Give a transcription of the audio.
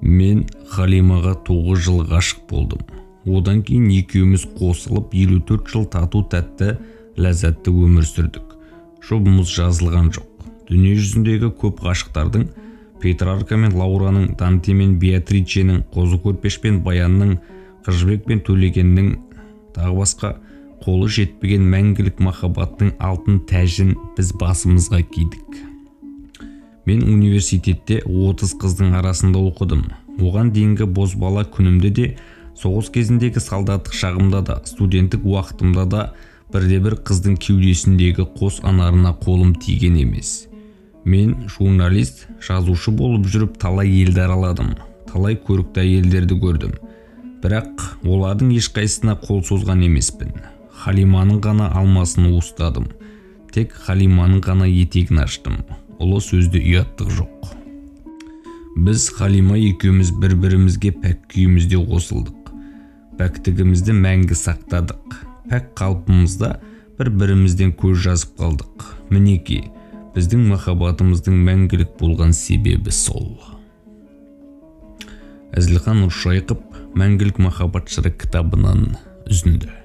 Мен Халимаға 9 жыл ғашық болдым. Одан кейін екеуміз қосылып 54 жыл тату тәтті, ләззатты өмір сүрдік. Жұбымыз жазылған жоқ. Дүние жүзіндегі көп ғашықтардың, Петрарка мен Лаураның, Данте мен Беатриченің, Қозы Көрпеш пен Баянның, Қыз Жібек пен Төлегеннің, тағы басқа қолы жетпеген мәңгілік махаббаттың алтын тәжін біз басымызға кидік. Мен университетте 30 қыздың арасында оқыдым. Оған дейінгі бозбала күнімде де, соғыс кезіндегі солдаттық шағымда да, студенттік уақытымда да бірде-бір қыздың кеудесіндегі қос анарына қолым тиген емес. Мен журналист, жазушы болып жүріп талай елді араладым, талай көрікті әйелдерді көрдім. Бірақ олардың ешқайсысына қол созған емеспін. Халиманың ғана алмасын уыстадым. Тек Халиманың ғана етегін аштым. Ұлы сөзде ұяттық жоқ. Біз Халима екеуміз бір-бірімізге пәк күйімізде қосылдық. Пәктігімізді мәңгі сақтадық. Пәк қалпымызда бір-бірімізден көз жазып қалдық. Мінекей, біздің махаббатымыздың мәңгілік болған себебі сол. Әзілхан Нұршайықов Мәңгілік махаббат жыры кітабынан үзінді.